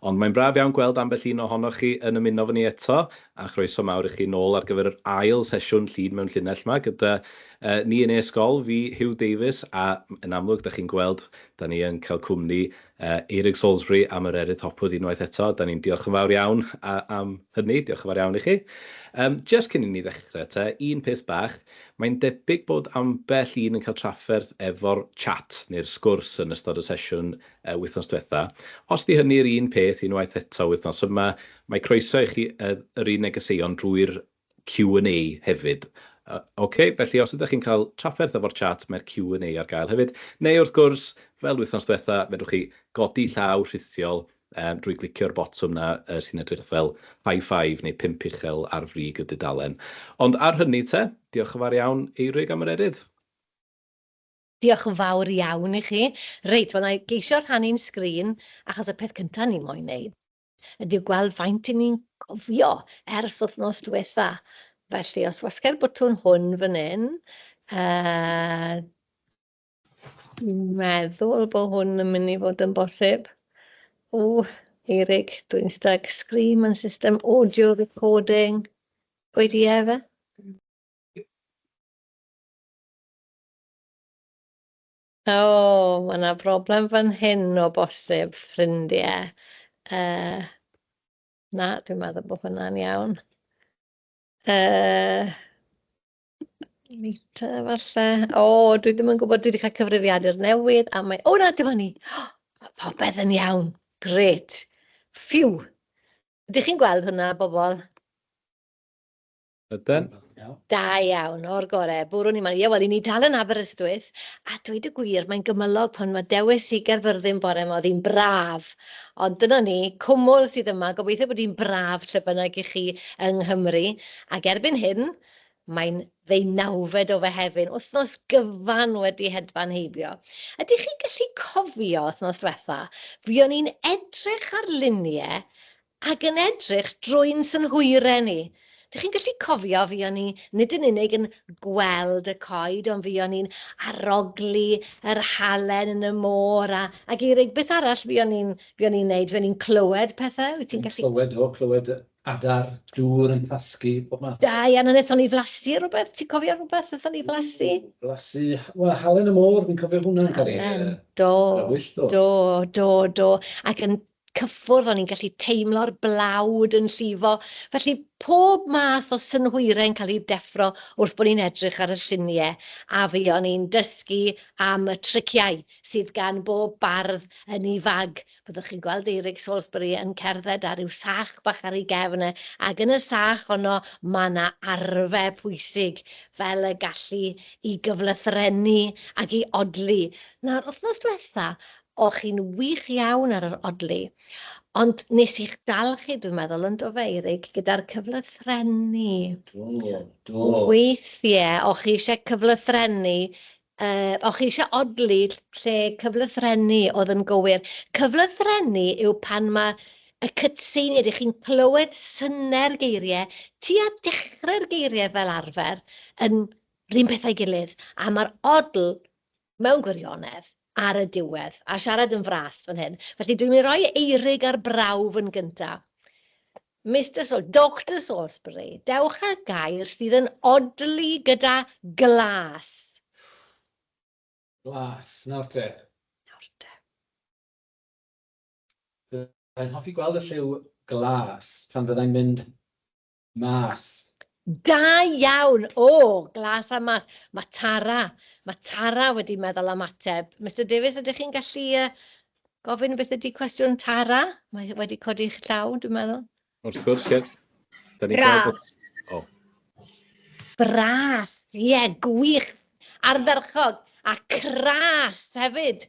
Ond mae'n braf iawn gweld ambell un ohonoch chi yn ymuno efo ni eto, a chroeso mawr i chi nôl ar gyfer yr ail sesiwn Llun mewn Llinell 'ma gyda ni yn e-sgol, fi Huw Davies, a yn amlwg dach chi'n gweld, dan ni yn cael cwmni Eurig Salisbury a Mererid Hopwood unwaith eto. Dan ni'n diolch yn fawr iawn am hynny, diolch yn fawr iawn i chi. Jyst cyn i ni ddechrau te, un peth bach, mae'n debyg bod ambell un yn cael trafferth efo'r chat neu'r sgwrs yn ystod y sesiwn wythnos diwetha. Os 'di hynny'r un peth unwaith eto wythnos yma, mae croeso i chi yrru negeseuon drwy'r Q&A hefyd. Ocê, felly os ydych chi'n cael trafferth efo'r chat, mae'r Q&A ar gael hefyd. Neu wrth gwrs, fel wythnos diwetha, fedrwch chi godi llaw rhithiol drwy glicio'r botwm 'na sy'n edrych fel high five neu pump uchel ar frig y dudalen. Ond ar hynny te, diolch yn fawr iawn Eurig a Mererid. Diolch yn fawr iawn i chi. Reit, wel, wna i geisio rhannu'n sgrin, achos y peth cynta ni moyn wneud ydy gweld faint 'y ni'n cofio ers wythnos diwetha. Felly, os wasgai'r botwm hwn fan hyn, dwi'n meddwl bod hwn yn mynd i fod yn bosib. O, Eurig, dwi'n stuck. Screen and system audio recording. Gweud ie, ife? O, mae 'na broblem fan hyn o bosib, ffrindiau. Na, dwi'n meddwl bod hwnna'n iawn. Later falle. O, dwi ddim yn gwybod, dwi 'di cael cyfrifiadur newydd a mae... O na, dyma ni! Mae popeth yn iawn. Grêt. Phew! Ydych chi'n gweld hwnna, bobl? Ydyn. Da iawn, o'r gore. Bwrw ni mlaen. Ie, wel, 'y ni dal yn Aberystwyth, a dweud y gwir, mae'n gymylog pan mae dewis i Gaerfyrddin bore 'ma, oedd hi'n braf. Ond dyna ni, cwmwl sydd yma, gobeithio bod hi'n braf lle bynnag 'y chi yng Nghymru. Ac erbyn hyn, mae'n ddeunawfed o Fehefin, wythnos gyfan wedi hedfan heibio. Ydych chi'n gallu cofio wythnos diwetha, fuon ni'n edrych ar luniau ac yn edrych drwy'n synhwyrau ni. Dych chi'n gallu cofio, fuon ni nid yn unig yn gweld y coed, ond fuon ni'n arogli yr halen yn y môr a, ac Eurig, beth arall fuon ni'n fuon ni'n wneud? Fuon ni'n clywed pethau? Wyt ti'n gallu... Clywed, do, clywed adar, dŵr yn tasgu, bob math. Da iawn, a wnaethon ni flasu rhywbeth? Ti'n cofio rhywbeth wnaethon ni flasu? Blasu, wel, halen y môr, fi'n cofio hwnna'n cael ei... Halen, do, do, do, do. Ac yn cyffwrdd, o'n i'n gallu teimlo'r blawd yn llifo. Felly, pob math o synhwyrau'n cael eu deffro wrth bod ni'n edrych ar y lluniau, a fuon ni'n dysgu am y triciau sydd gan bob bardd yn ei fag. Byddwch chi'n gweld Eurig Salisbury yn cerdded â rhyw sach bach ar ei gefn e, ac yn y sach honno ma' 'na arfau pwysig fel y gallu i gyflythrennu ac i odli. Nawr, wythnos diwetha, O'ch chi'n wych iawn ar yr odli, ond wnes i'ch dal chi, dwi'n meddwl, yn do fe, Eurig, gyda'r cyflythrennu. Do, do. Weithiau, o'ch chi eisiau cyflythrennu, o'ch chi eisiau odli lle cyflythrennu oedd yn gywir. Cyflythrennu yw pan ma' y cytseiniaid, 'y chi'n clywed synau'r geiriau tua dechrau'r geiriau fel arfer, yn yr un peth â'i gilydd, a ma'r odl, mewn gwirionedd, ar y diwedd, a siarad yn fras fan hyn. Felly dwi'n mynd i roi Eurig ar brawf yn gynta. Mister Sol-, Doctor Salisbury, dewch â gair sydd yn odli gyda glas. Glas, nawr te. Nawr te. Byddai'n hoffi gweld y lliw glas pan fyddai'n mynd Mas. Da iawn! O, glas a mas. Mae Tara, mae Tara wedi meddwl am ateb. Mister Davies, ydych chi'n gallu yy gofyn beth ydy cwestiwn Tara? Mae hi wedi codi eich llaw, dwi'n meddwl. Wrth gwrs, ie. Da ni'n gweld bod... Bras. O. Bras, ie, gwych. Ardderchog. A cras hefyd.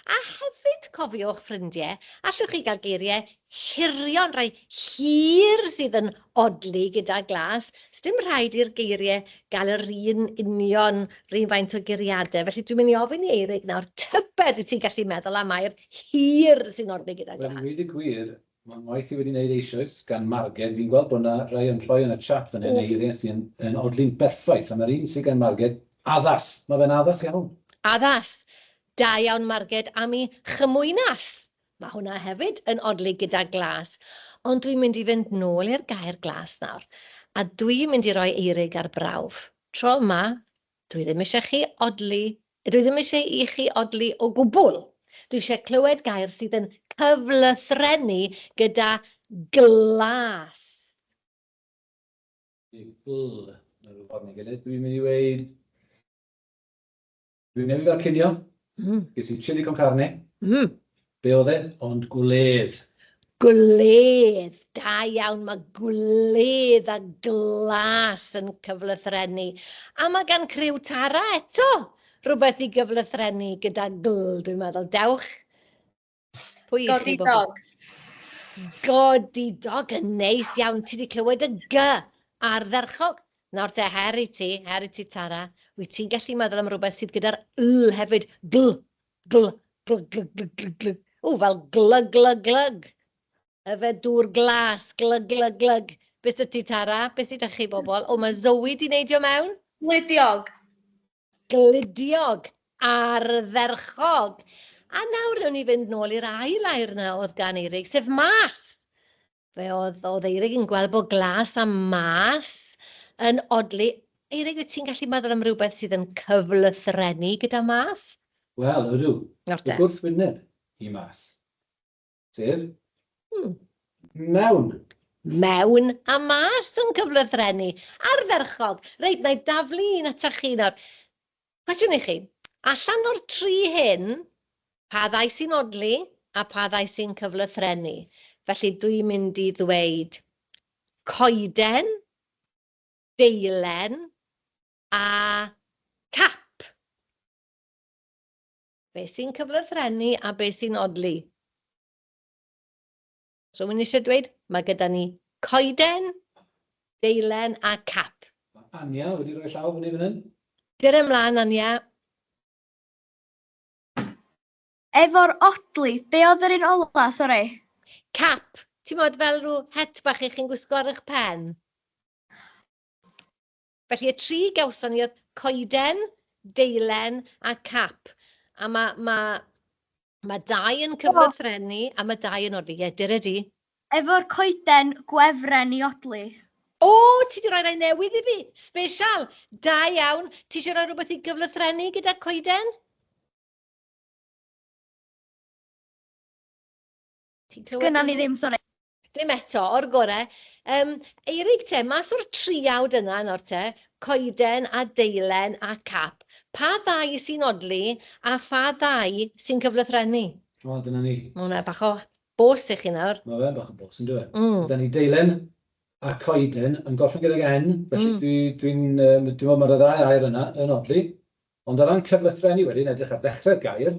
A hefyd, cofiwch, ffrindiau, allwch chi gael geiriau hirion, rhai hir sydd yn odli gyda glas. Sdim rhaid i'r geiriau gael yr un union, yr un faint o guriadau. Felly dwi'n mynd i ofyn i Eurig nawr, tybed wyt ti'n gallu meddwl am air hir sy'n odli gyda Wel, glas? i ddweud y gwir, Mae ngwaith i wedi wneud eisoes gan Marged. Fi'n gweld bod 'na rai yn rhoi yn y chat fan hyn eiriau sy'n yn odli'n berffaith, a mae'r un sydd gan Marged, addas! Mae fe'n addas iawn. Addas! Da iawn Marged am ei chymwynas! Mae hwnna hefyd yn odli gyda glas. Ond dwi'n mynd i fynd nôl i'r gair glas nawr, a dwi'n mynd i roi Eurig ar brawf. Tro yma, dwi ddim eisiau chi odli, dwi ddim eisiau i chi odli o gwbl. Dwi eisiau clywed gair sydd yn cyflythrennu gyda glas. Gl, mewn rhyw ffordd neu gilydd. Dwi'n mynd i weud... Dwi newydd gael cinio. Ges i chili con carne. Be oedd e? Ond gwledd. Gwledd! Da iawn, mae gwledd a glas yn cyflythrennu. A mae gan criw Tara eto rhywbeth i gyflythrennu gyda gl, dwi'n meddwl. Dewch. Pwy i chi, bobl? Godidog. Godidog yn neis iawn. Ti 'di clywed y G ardderchog. Nawr te, her i ti, her i ti Tara. Wyt ti'n gallu meddwl am rhywbeth sydd gyda'r L hefyd? Gl, gl, gl, gl, gl, gl, gl. O, fel glyg, glyg, glyg. Yfed dŵr glas, glyg, glyg, glyg. Beth sy 'da ti Tara? Beth sydd 'da chi bobl? O, mae Zoe 'di neidio mewn. Gludiog. Gludiog, ardderchog. A nawr wnawn ni fynd nôl i'r ail air 'na oedd gan Eurig, sef mas. Fe oedd, oedd Eurig yn gweld bod glas a mas yn odli. Eurig, wyt ti'n gallu meddwl am rhywbeth sydd yn cyflythrennu gyda mas? Wel, ydw. Nawr te. Y gwrthwyneb i mas. Sef? Mewn. Mewn a mas yn cyflythrennu. Ardderchog. Reit, na i daflu un atach chi nawr. Cwestiwn i chi. Allan o'r tri hyn, pa ddau sy'n odli a pa ddau sy'n cyflythrennu? Felly dwi'n mynd i ddweud coeden, deilen a cap. Be sy'n cyflythrennu a be sy'n odli? So rwy'n eisiau dweud, mae gyda ni coeden, deilen a cap. Mae Anya wedi rhoi llaw fyny fan hyn. Dyr ymlaen, Anya. Efo'r odli, be oedd yr un ola, sori? Cap. Ti'n modd fel rhyw het bach i chi'n gwisgo ar eich pen? Felly y tri gawson ni oedd coeden, deilen a cap. A mae ma, ma dau yn cyflythrennu a mae dau yn odli. Ie, dyre di. Efo'r coeden gwefren i odli. O, ti 'di rhoi rai newydd i fi. Special. Da iawn. Ti eisiau rhoi rhywbeth i gyflythrennu gyda coeden? Ti'n clywed? Sgynna ni ddim, sori. Ddim eto, o'r gorau. Eurig te, mas o'r triawd yna nawr te, coeden a deilen a cap, pa ddau sy'n odli a pha ddau sy'n cyflythrennu? O, dyna ni. Mae hwnna bach o bos i chi nawr. Mae fe'n bach o bos, yn dyw e? Gyda ni deilen a coeden yn gorffen gydag N, felly dwi'n dwi, dwi meddwl mae'r ddau air yna yn odli. Ond o ran cyflythrennu wedyn, edrych ar ddechrau'r gair,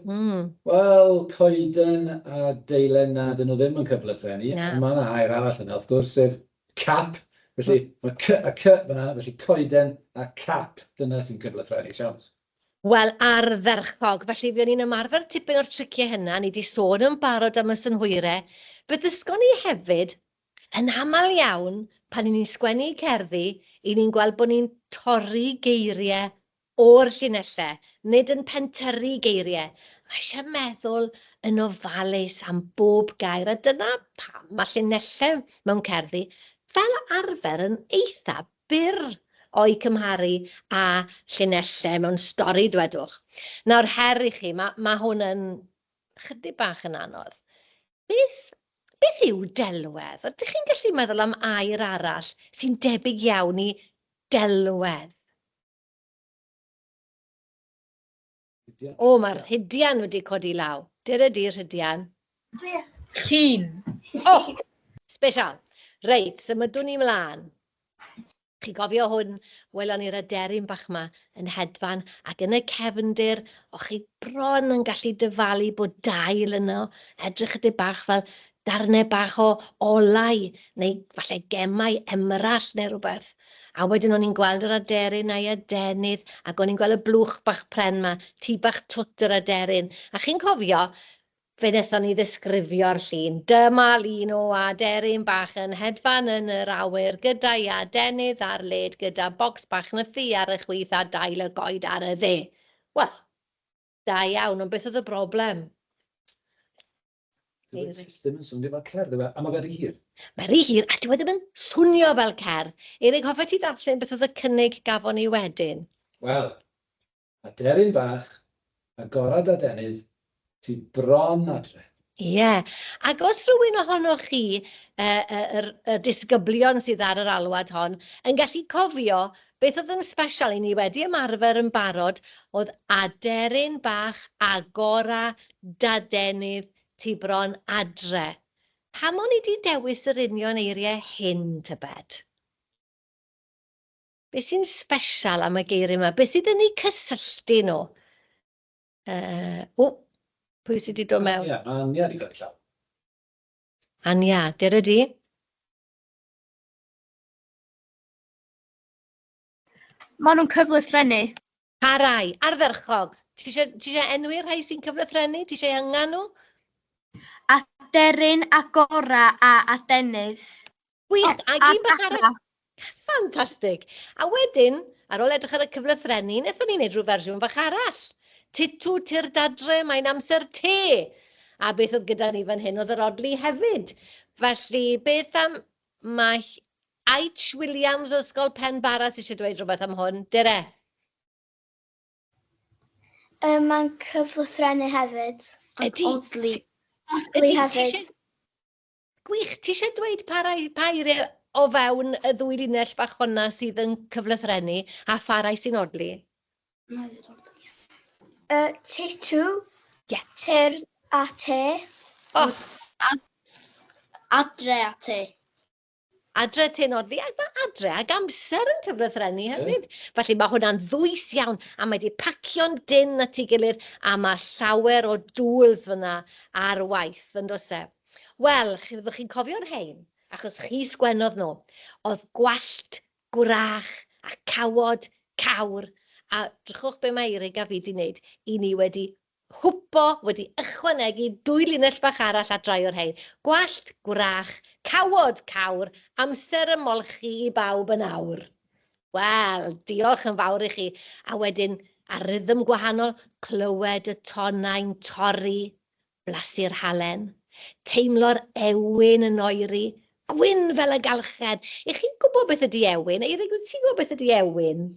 wel, coeden a deilen, na, dyn nhw ddim yn cyflythrennu. Na. Ond mae yna air arall yna, wrth gwrs, sef cap. Felly mae c a c fyna, felly coeden a cap, dyna sy'n cyflythrennu, siawns. Wel, ardderchog. Felly, fuon ni'n ymarfer tipyn o'r triciau hynna, ni 'di sôn yn barod am y synhwyrau. Fe ddysgon ni hefyd, yn aml iawn, pan 'y ni'n sgwennu cerddi, 'y ni'n gweld bod ni'n torri geiriau o'r llinellau, nid yn pentyrru geiriau. Mae isie meddwl yn ofalus am bob gair, a dyna pam mae llinellau mewn cerddi fel arfer yn eitha byr o'u cymharu â llinellau mewn stori, dwedwch. Nawr, her i chi, ma' ma' hwn yn chydig bach yn anodd. Beth, beth yw delwedd? Ydych chi'n gallu meddwl am air arall sy'n debyg iawn i delwedd? O, mae'r Rhydian wedi codi law. Dyna di, Rhydian. Llun. O, special. Reit, symudwn ni mlaen. Chi'n cofio hwn? Welon ni'r aderyn bach 'ma yn hedfan, ac yn y cefndir, o'ch chi bron yn gallu dyfalu bod dail yno, edrych chydig bach fel darnau bach o olau, neu falle gemau emrallt neu rywbeth. A wedyn o'n i'n gweld yr aderyn a'i adenydd, ac o'n i'n gweld y blwch bach pren 'ma, tŷ bach twt yr aderyn. A chi'n cofio, fe wnaethon ni ddisgrifio'r llun. Dyma lun o aderyn bach yn hedfan yn yr awyr gyda'i adenydd ar led gyda bocs bach nythu ar y chwith a dail y goed ar y dde. Wel, da iawn, ond beth oedd y broblem? Dyw e jyst ddim yn swnio fel cerdd, yw e? A mae fe rhy hir. Mae'n rhy hir, a dyw e ddim yn swnio fel cerdd. Eirig, hoffet ti ddarllen beth oedd y cynnig gafon ni wedyn? Wel, aderyn bach, agorad adenydd, ti bron adre. Ie, ac os rhywun ohonoch chi, yr y disgyblion sydd ar yr alwad hon, yn gallu cofio beth oedd yn sbesial i ni wedi ymarfer yn barod, oedd aderyn bach agora dadenydd ti bron adre. Pam o'n i 'di dewis yr union eiriau hyn, tybed? Be sy'n sbesial am y geiriau yma? Be sydd yn eu cysylltu nhw? O, pwy sydd wedi dod mewn? Ania, mae Ania wedi codi llaw. Ania, dere di. Maen nhw'n cyflythrennu. Pa rai? Ardderchog. Ti eisiau, ti eisiau enwi'r rhai sy'n cyflythrennu? Ti eisiau yngan nhw? Aderyn, agora a adenydd. Gwych, ac un bach arall. Ffantastig. A wedyn, ar ôl edrych ar y cyflythrennu, wnaethon ni wneud rhyw fersiwn fach arall. Titw, tyrd adre, mae'n amser te. A beth oedd gyda ni fan hyn oedd yr odli hefyd. Felly, beth am mae Aitch Williams o Ysgol Pen Barras eisiau dweud rhywbeth am hwn? Dere. Mae'n cyflythrennu hefyd. Ydy. Odli. Odli hefyd. Gwych. Ti eisiau dweud pa rai, pa eiriau o fewn y ddwy linell fach honna sydd yn cyflythrennu a pha rai sy'n odli? Titw, yeah. Tyrd a te. Oh. Adre a te. Adre te'n odli, ac mae adre ag amser yn cyflythrennu hefyd. Felly mae hwnna'n ddwys iawn, a mae wedi pacio'n dynn at ei gilydd, a mae llawer o dŵls fyna ar waith, yn does e? Wel, chi, fyddwch chi'n cofio'r rhain, achos chi sgwennodd nhw. Oedd gwallt gwrach a cawod cawr, a drychwch be mae Eirig a fi 'di wneud, 'y ni wedi hwpo, wedi ychwanegu dwy linell fach arall at rai o'r rhain. Gwallt gwrach, cawod cawr, amser ymolchi i bawb yn awr. Wel, diolch yn fawr i chi. A wedyn, ar rythm gwahanol, clywed y tonnau'n torri, blasu'r halen, teimlo'r ewyn yn oeri, gwyn fel y galchen. Y'ch chi'n gwybod beth ydy ewyn? Eirig, wyt ti'n gwybod beth ydy ewyn?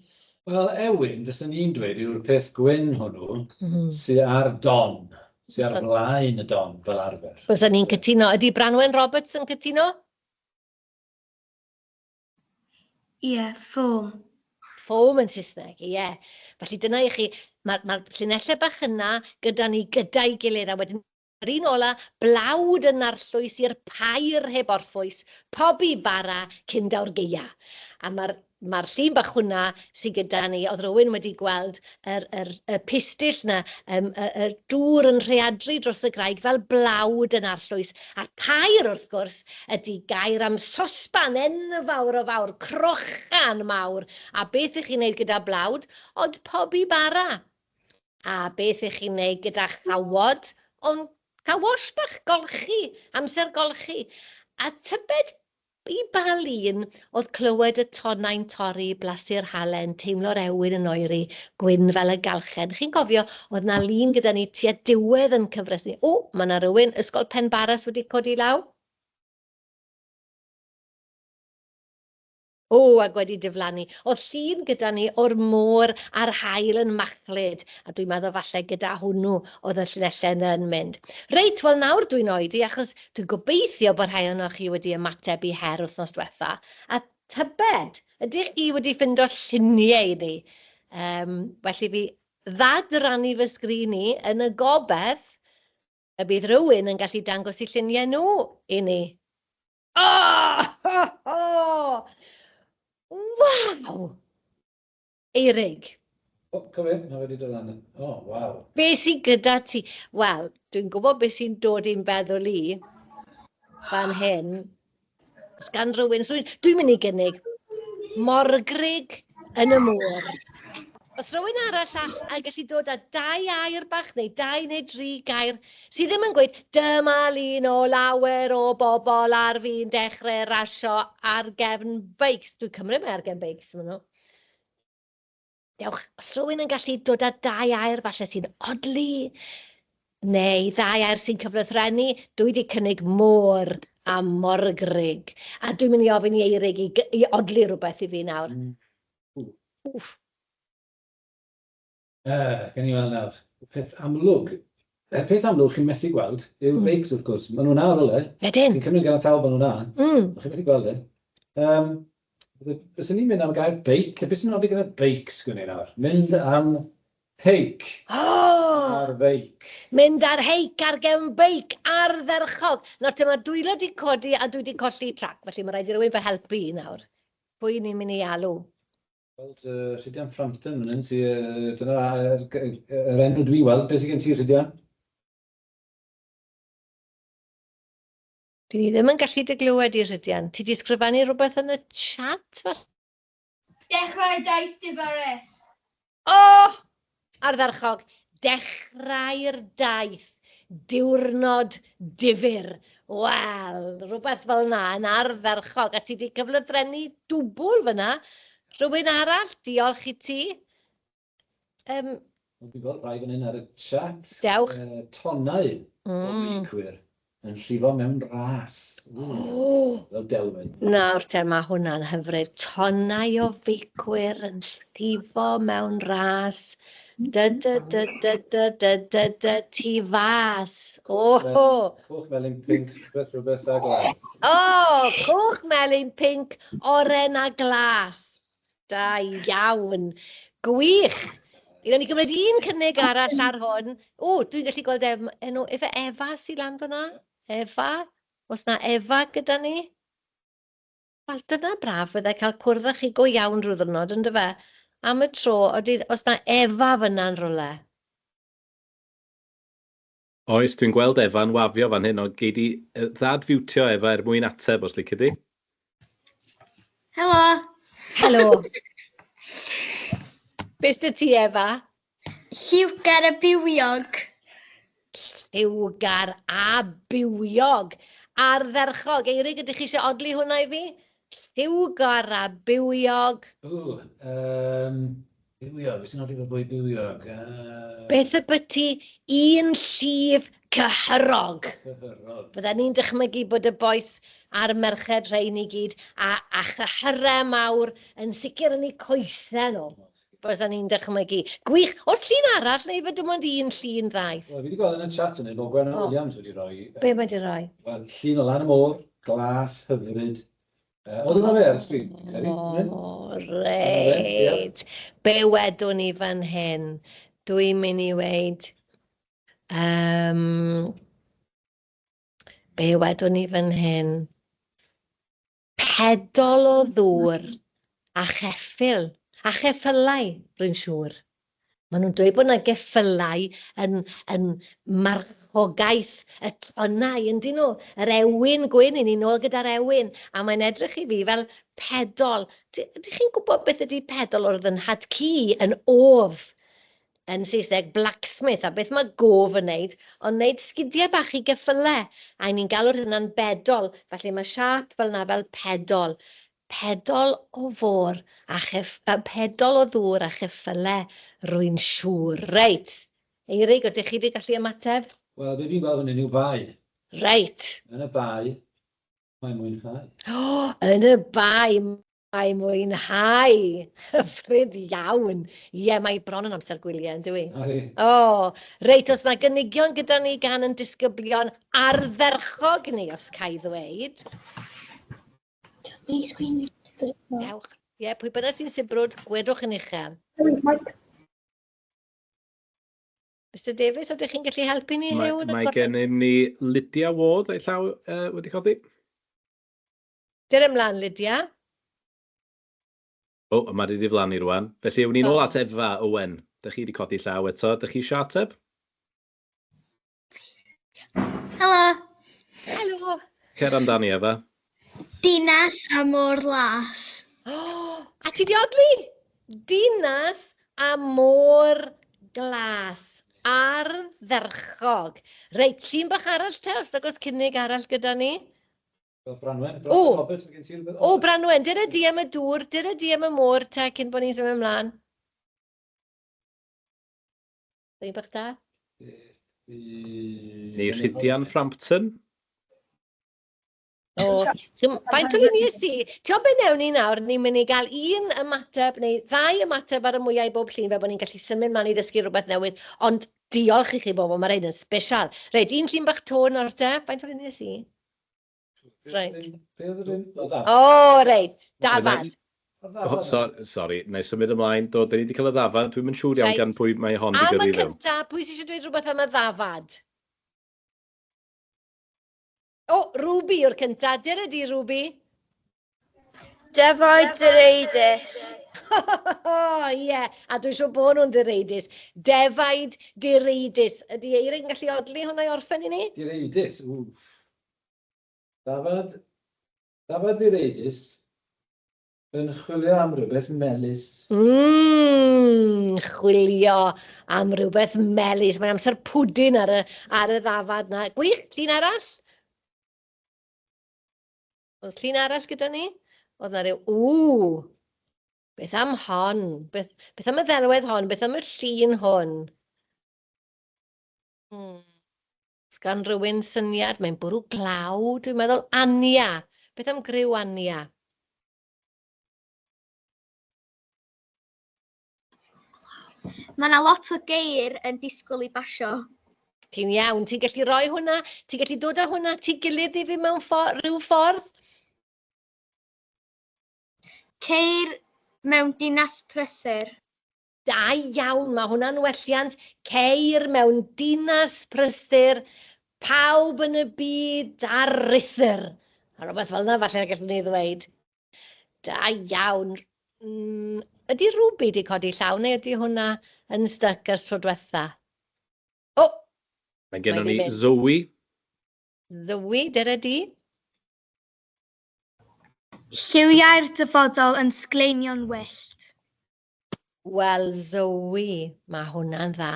Wel, ewyn, fyswn i'n dweud, yw'r peth gwyn hwnnw sy ar don, sy ar flaen y don fel arfer. Byddwn ni'n cytuno. Ydy Branwen Roberts yn cytuno? Ie, foam. Foam yn Saesneg, ie. Felly dyna i chi, mae'r ma llinellau bach yna gyda ni gyda'i gilydd, a wedyn yr un ola, blawd yn arllwys i'r pair heb orffwys, pobi bara cyn daw'r gaea. A mae'r mae'r llun bach hwnna sydd gyda ni, oedd rhywun wedi gweld yr, yr, y pistyll 'na, y, y dŵr yn rhaeadru dros y graig fel blawd yn arllwys. A pair, wrth gwrs, ydy gair am sosban enfawr o fawr, crochan mawr. A beth ych chi'n wneud gyda blawd? Ond pobi bara. A beth ych chi'n wneud gyda chawod? Ond cael wash bach, golchi, amser golchi. A tybed i ba lun oedd clywed y tonnau'n torri, blasu'r halen, teimlo'r ewyn yn oeri, gwyn fel y galchen. Chi'n cofio, oedd 'na lun gyda ni tua diwedd yn cyfres ni. O, mae 'na rywun, Ysgol Penbarras wedi codi law. O, ac wedi diflannu. Oedd llun gyda ni o'r môr a'r haul yn machlud, a dwi'n meddwl falle gyda hwnnw oedd y llinellau yn mynd. Reit, wel nawr dwi'n oedi, achos dwi'n gobeithio bod rhai ohonoch chi wedi ymateb i her wythnos diwetha, a tybed, ydych chi wedi ffindo lluniau i ni? Well i fi ddadrannu fy sgrin i yn y gobaith y bydd rhywun yn gallu dangos eu lluniau nhw i ni. Oh! Waw! Eirig. O, cofio, mae wedi dod lan. O, oh, waw. Be sy'n gyda ti? Wel, dwi'n gwybod beth sy'n dod i'n feddwl i fan hyn. Os gan rhywun, so dwi'n mynd i gynnig morgrug yn y môr. Os rhywun arall a, a gallu dod â dau air bach neu dau neu dri gair sydd ddim yn gweud dyma lun o lawer o bobl ar fin dechrau rasio ar gefn beics. Dwi'n cymryd mai ar gefn beics maen nhw. Dewch, os rhywun yn gallu dod â dau air falle sy'n odli. Neu ddau air sy'n cyflythrennu, dwi 'di cynnig môr a morgrug. A dwi'n mynd i ofyn i Eurig i i odli rhywbeth i fi nawr. Wff. Gawn ni weld nawr. Y peth amlwg, y peth amlwg chi'n methu gweld yw'r beics wrth gwrs. Maen nhw 'na ar rywle. Ydyn. Chi'n cymryd yn ganiataol bod nhw 'na. Ond chi'n methu gweld e. Fyswn i'n mynd am y gair beic. A beth sy'n nodi gyda beic, sgwn i nawr? Mynd am heic. Oh! Ar feic. Mynd ar heic, ar gefn beic, ardderchog. Nawr te, mae dwylo 'di codi a dwi 'di colli trac, felly mae rhaid i rywun fy helpu i nawr. Pwy ni'n mynd i alw? Gweld Rhydian Frampton fan hyn, sy, dyna yr enw dwi'n weld. Beth sydd gen ti, Rhydian? Dwi ddim yn gallu dy glywed i, Rhydian. Ti 'di sgrifennu rhywbeth yn y chat, falle? Dechrau'r daith difyrrus. O! Ardderchog. Dechrau'r daith. Diwrnod difyr. Wel, rhywbeth fel 'na yn ardderchog. A ti 'di cyflythrennu dwbl fan'na. Rhywun arall? Diolch i ti. Dwi'n gweld rhai fan hyn ar y chat. Dewch. Tonnau o feicwyr yn llifo mewn ras. O! Fel delwedd. Nawr te, mae hwnna'n hyfryd. Tonnau o feicwyr yn llifo mewn ras. Dy dy dy dy dy dy dy dy tu fas. O! Coch, melyn, pinc, rhywbeth, rhywbeth a glas. O! Coch, melyn, pinc, oren a glas. Da iawn. Gwych. I ni gymryd un cynnig arall ar hwn. O, dwi'n gallu gweld enw, efe Efa sy'n lan fyna? Efa? Oes na Efa gyda ni? Wel, dyna braf fyddai cael cwrdd â chi go iawn rhyw ddwrnod, yn dyfe? Am y tro, ydy, oes na Efa fyna'n rhywle? Oes, dwi'n gweld Efa'n wafio fan hyn, ond gei di ddad-fiwtio Efa er mwyn ateb, os lici di. Helo! Helo! Be sy 'da ti, Efa? Lliwgar a bywiog. Lliwgar a bywiog. Ardderchog. Eurig, ydych chi eisiau odli hwnna i fi? Lliwgar a bywiog. O, yym, bywiog, beth sy'n nodi fel fwy bywiog? Beth ybyti un llif cyhyrog? Cyhyrog. Fydden ni'n dychmygu bod y bois a'r merched rhein i gyd a, a chyhyrau mawr yn sicr yn eu coesau nhw. Byddwn ni'n dychmygu. Gwych! Oes llun arall neu ife dim ond un llun ddaeth? Wel, fi wedi gweld yn y chat hynny bod Gwenno Williams wedi rhoi... Be mae wedi rhoi? Wel, llun o lan y môr, glas, hyfryd. Oedd hwnna fe ar y sgrin, fi'n credu? O, reit. Be wedwn ni fan hyn? Dwi'n mynd i weud... Be wedwn ni fan hyn? Pedol o ddŵr a cheffyl, a cheffylau, rwy'n siŵr. Maen nhw'n dweud bod 'na geffylau yn, yn marchogaeth y tonnau, yn dyn nhw? Yr ewin gwyn, 'y ni nôl gyda'r ewin, a mae'n edrych i fi fel pedol. Ydych chi'n gwybod beth ydy pedol? Oedd yn nhad-cu yn of yn Saesneg, blacksmith, a beth mae gof yn wneud? Ond wneud sgidiau bach i geffylau, a 'y ni'n galw'r hynna'n bedol, felly mae siâp fel 'na fel pedol. Pedol o fôr a chef-, pedol o ddŵr a cheffylau, rwy'n siŵr. Reit, Eurig, ydych chi wedi gallu ymateb? Wel, be fi'n gweld fan hyn yw bae. Reit. Yn y bae, mae mwynhau. O, yn y bae, mae mwynhau. Hyfryd iawn. Ie, mae bron yn amser gwyliau, yn dyw hi? Odi. O, reit, oes 'na gynigion gyda ni gan ein disgyblion ardderchog ni, os ca i ddweud? Dewch. Ie, pwy bynnag sy'n sibrwd, gwedwch yn uchel. Mr Davies, ydych chi'n gallu helpu ni, Mae, Huw, yn y mae cornel? gennym ni Lydia Ward a'i llaw wedi codi. Dere ymlaen, Lydia. O, mae wedi diflannu rwan. Felly, ewn ni nôl at Efa Owen. Dych chi wedi codi llaw eto. Dych chi eisiau ateb? Helo. Helo. Cer amdani, Efa. Dinas a môr las. Oh, a ti di odli? Dinas a môr glas. Ardderchog. Reit, llun bach arall te, os nag oes cynnig arall gyda ni. Wel, Branwen, Branwen Roberts, mae gen ti rhywbeth? O, Branwen, dyna di am y dŵr, dyna di am y môr te, cyn bod ni'n symud ymlaen. Llun bach da? Neu Rhydian Frampton? O, faint o luniau sy? Ti'n gwybod be wnewn ni nawr? Ni'n mynd i gael un ymateb neu ddau ymateb ar y mwyau i bob llun fel bod ni'n gallu symud mlaen i ddysgu rhywbeth newydd. Ond diolch i chi bobl, mae'r rhain yn sbesial. Reit, un llun bach 'to nawr te. Faint o luniau sy? Reit. Be oedd yr un? O, ddafad. O, reit, dafad. Oh, so, sorry, na i symud ymlaen. Do, da ni wedi cael y ddafad. Dwi'm yn siŵr iawn gan pwy mae hon wedi Am gyrru y i fewn. cynta, pwy sydd eisiau dweud rhywbeth am y ddafad? O, Ruby yw'r cynta. Dere di, Ruby. Defaid direidus. O, ie, a dwi'n siŵr bod nhw'n ddireidus. Defaid direidus. Ydy Eirig yn gallu odli hwnna i orffen i ni? Direidus, wff. Dafad, dafad ddireidus yn chwilio am rywbeth melys. Chwilio am rywbeth melys. Mae'n amser pwdin ar y, ar y ddafad 'na. Gwych, llun arall? Oedd llun arall gyda ni? Oedd 'na ryw... Ww! Beth am hon? Beth, beth am y ddelwedd hon? Beth am y llun hwn? Os gan rywun syniad, mae'n bwrw glaw, dwi'n meddwl. Ania! Beth am griw Ania? Mae yna lot o geir yn disgwyl i basio. Ti'n iawn, ti'n gallu rhoi hwnna, ti'n gallu dod â hwnna at ei gilydd i fi mewn ffor rhyw ffordd? Ceir mewn dinas prysur. Da iawn, mae hwnna'n welliant. Ceir mewn dinas prysur, pawb yn y byd ar ruthr. A rhywbeth fel yna falle gallwn ni ddweud. Da iawn. Ydy Ruby 'di codi llaw neu ydy hwnna yn styc ers tro diwetha? O! Mae gennym ni Zoe. Zoe, dere di. Lliwiau'r dyfodol yn sgleinio'n wyllt. Wel, Zoe, mae hwnna'n dda.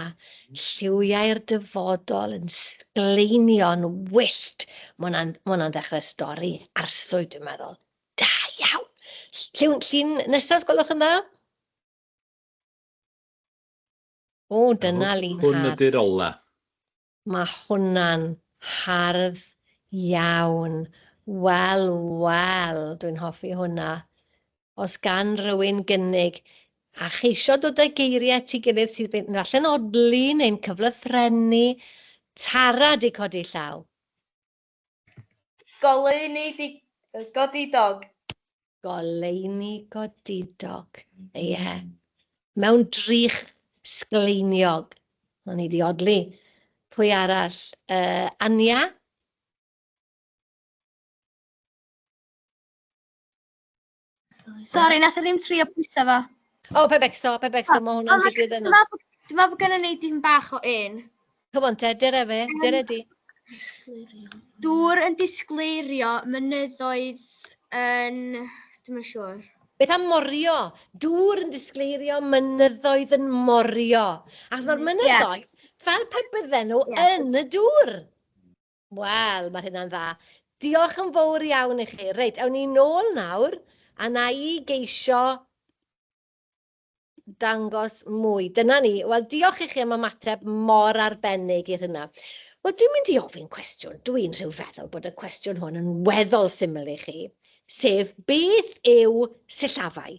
Lliwiau'r dyfodol yn sgleinio'n wyllt. Mae hwnna'n ma hwnna ddechrau stori arswyd, dwi'n meddwl. Da iawn! Lliw, llun nesaf, os gwelwch yn dda? O, dyna lun Hwn hardd. ydy'r ola. Mae hwnna'n hardd iawn. Wel, wel, dwi'n hoffi hwnna. Os gan rywun gynnig a cheisio dod â geiriau at ei gilydd sydd yn falle'n odli neu'n cyflythrennu, Tara 'di codi llaw. Goleuni di godidog. Goleuni godidog, ie. Mewn drych sgleiniog. O'n i 'di odli. Pwy arall? Ania? Sori, nath ddim trio pwyso fo. O, pe becso, pe becso, mae hwnna'n digwydd yna. Dwi'n meddwl bod gennym ni dim bach o un. Come on te, dere fe, dere di. Dŵr yn disgleirio, mynyddoedd yn... Dwi'm yn siŵr. Beth am morio? Dŵr yn disgleirio, mynyddoedd yn morio. Achos mae'r mynyddoedd fel pe bydden nhw yn y dŵr. Wel, mae hynna'n dda. Diolch yn fawr iawn i chi. Reit, awn ni nôl nawr, a na i geisio dangos mwy. Dyna ni. Wel, diolch i chi am ymateb mor arbennig i'r hynna. Wel, dwi'n mynd i ofyn cwestiwn. Dwi'n rhyw feddwl bod y cwestiwn hwn yn weddol syml i chi, sef beth yw sillafau?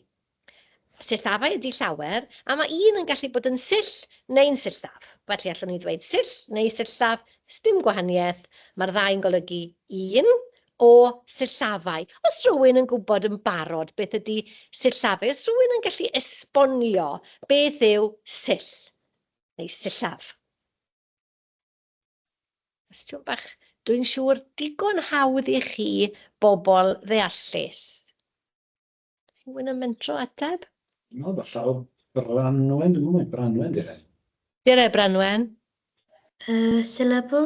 Sillafau ydy llawer, a mae un yn gallu bod yn sill neu'n sillaf. Felly allwn ni ddweud sill neu sillaf, sdim gwahaniaeth, mae'r ddau'n golygu un o sillafau. Os rhywun yn gwybod yn barod beth ydy sillafau, os rhywun yn gallu esbonio beth yw sill neu sillaf. Cwestiwn bach, dwi'n siŵr digon hawdd i chi bobl ddeallus. Rhywun yn mentro ateb? Dwi'n meddwl bod llaw Branwen, dwi'n meddwl mai Branwen 'di'r un. Dire Branwen. Syllable.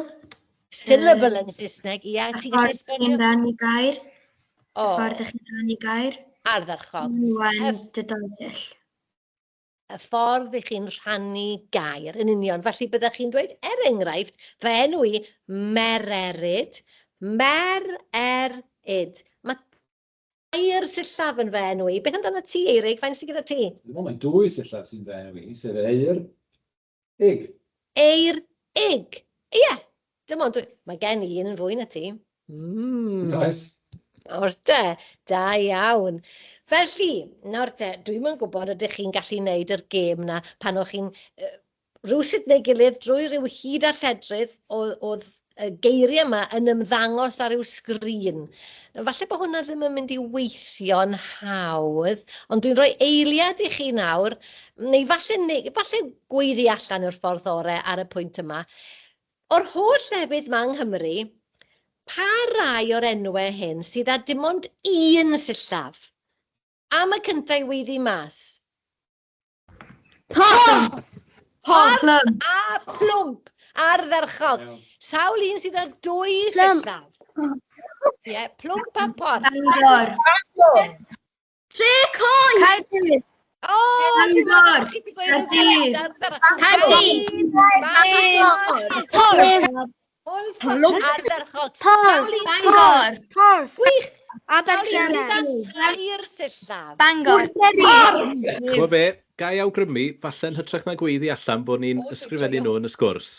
Syllable yn Saesneg, ie. Ti'n gallu esbonio? Chi'n rannu gair. Y ffordd ych chi'n rannu gair. Ardderchog. Rwan, dy doi sill. Y ffordd ych chi'n rhannu gair, yn union. Felly byddech chi'n dweud, er enghraifft, fy enw i, Mererid, Mer-er-id. Mae tair sillaf yn fy enw i. Beth amdano ti, Eirig? Faint sydd gyda ti? Dwi'n meddwl mai dwy sillaf sy'n fy enw i, sef Eir, Ig. Eir, Ig. Ie, dim ond dwy. Mae gen i un yn fwy na ti. Oes. Nawr te, da iawn. Felly, nawr te, dwi'm yn gwybod ydych chi'n gallu gwneud yr gêm 'na pan o'ch chi'n rywsut neu gilydd, drwy ryw hud a lledrith, oedd y geiriau yma yn ymddangos ar ryw sgrin. Nawr, falle bod hwnna ddim yn mynd i weithio'n hawdd, ond dwi'n rhoi eiliad i chi nawr, neu falle, neu, falle gweiddi allan yw'r ffordd orau ar y pwynt yma. O'r holl lefydd 'ma yng Nghymru, pa rai o'r enwau hyn sydd â dim ond un sillaf? Am y cyntaf i weiddi mas. Porth! Porth a plwmp. Ardderchog. Sawl un sydd â dwy sillaf? Ie, plwmp a porth. Bangor. Tre Coed! Caerdydd. O, dwi'n meddwl bod chi wedi gweud Caerdydd. Caerdydd. Bangor. Porth. Hwlffordd. Ardderchog. Porth. Bangor. Porth. Gwych. Abertawe. Tair sillaf. Bangor. Porth. Ch'mo' be, ga i awgrymu, falle yn hytrach na gweiddi allan bod ni'n ysgrifennu nhw yn y sgwrs.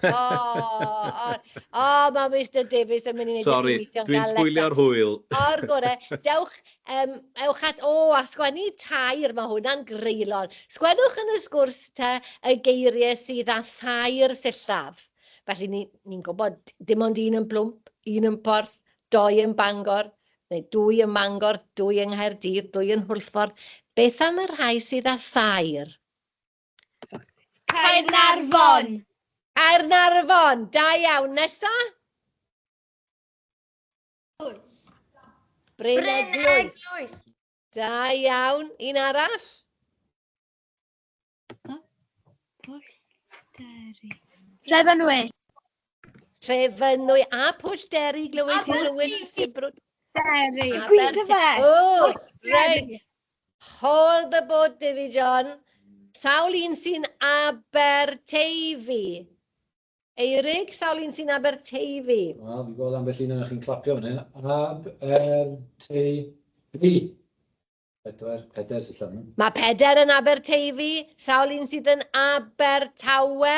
O, o, o, mae Mister Davies yn mynd i wneud i chi Sori, weithio'n dwi'n galed. sbwylio'r hwyl. O'r gore. Dewch, ewch at, o, a sgwennu tair, mae hwnna'n greulon. Sgwennwch yn y sgwrs te y geiriau sydd â thair sillaf. Felly ni'n ni gwybod dim ond un yn Plwmp, un yn Porth, doi yn Bangor, neu dwy ym Mangor, dwy yng Nghaerdydd, dwy yn Hwlffordd. Beth am y rhai sydd â thair? Caernarfon. Caernarfon, da iawn. Nesa? Bryn Bryn Eglwys. Eglwys. Da iawn. Un arall? Trefynwy. Trefynwy a Pwllderi, glywais i rhywun yn sibrwd. Deri. Aberte- O, reit. Hold the boat, David John. Sawl un sy'n Aberteifi? Eirig, sawl un sy'n Aberteifi? Wel, fi'n gweld ambell un ohonoch chi'n clapio fan hyn. Aberteifi. Pedwar, pedair sy'n llawn. Mae pedair yn Aberteifi. Sawl un sydd yn Abertawe?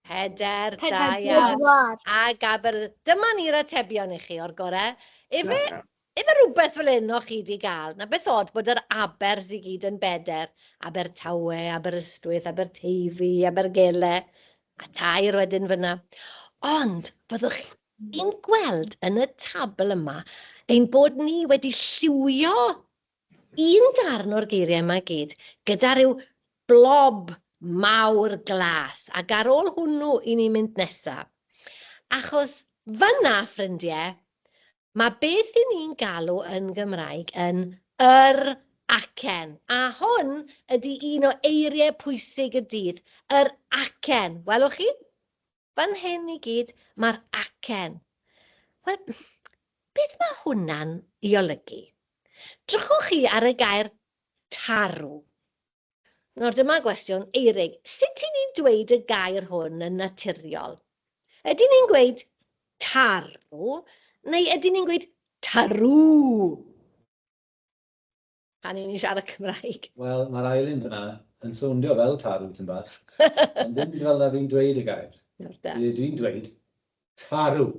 Pedair, da iawn. Pedwar. Ag Aber... Dyma ni'r atebion i chi o'r gorau. Ife, ife rhywbeth fel hyn o'ch chi wedi gael? Na beth od bod yr Abers i gyd yn bedair. Abertawe, Aberystwyth, Aberteifi, Abergele, a tair wedyn fyna. Ond fyddwch chi'n gweld yn y tabl yma ein bod ni wedi lliwio un darn o'r geiriau yma i gyd gyda rhyw blob mawr glas, ac ar ôl hwnnw i ni'n mynd nesaf. Achos fyna, ffrindiau, mae beth i ni'n galw yn Gymraeg yn yr acen. A hwn ydy un o eiriau pwysig y dydd, yr acen. Welwch chi? Fan hyn i gyd, mae'r acen. Wel, beth mae hwnna'n ei olygu? Drychwch chi ar y gair tarw. Nawr dyma gwestiwn, Eirig, sut i ni'n dweud y gair hwn yn naturiol? Ydyn ni'n gweud tarw neu ydyn ni'n gweud tarw? Pan ni'n siarad Cymraeg. Wel, mae'r ail un fyna yn sowndio fel tarw tipyn bach, ond dim fel na fi'n dweud y gair. Nawr de. Dwi'n dweud tarw.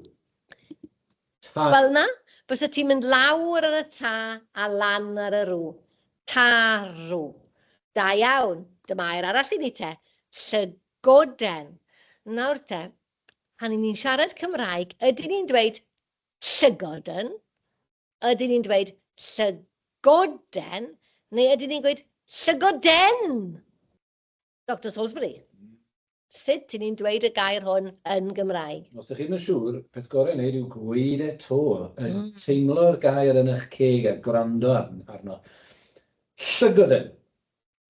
Tarw. Fel na, fysa ti'n mynd lawr ar y ta a lan ar y rw. Tarw. Da iawn. Dyma air arall i ni te. Llygoden. Nawr te, pan ni'n siarad Cymraeg, ydyn ni'n dweud llygoden? Ydyn ni'n dweud llygoden? Neu ydyn ni'n gweud llygoden? Doctor Salisbury, sut y'n ni'n dweud y gair hwn yn Gymraeg? Os ydych chi ddim yn siŵr, peth gorau i wneud yw gweud e 'to, teimlo'r gair yn eich ceg a gwrando arno. Llygoden.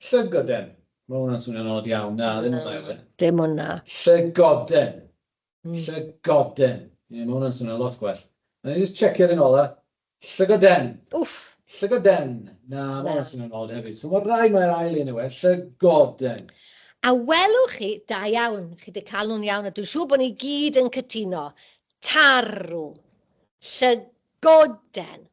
Llygoden. Mae hwnna'n swnio'n od iawn. Na, ddim hwnna yw e. Dim hwnna. Llygoden. Llygoden. Ie, mae hwnna'n swnio lot gwell. Na i jyst checio'r un ola. Llygoden. Wff. Llygoden. Na, mae hwnna'n swnio'n od hefyd. So mae rhaid mai'r ail un yw e. Llygoden. A welwch chi, da iawn, chi wedi cael nhw'n iawn, a dwi'n siŵr bod ni gyd yn cytuno. Tarw. Llygoden.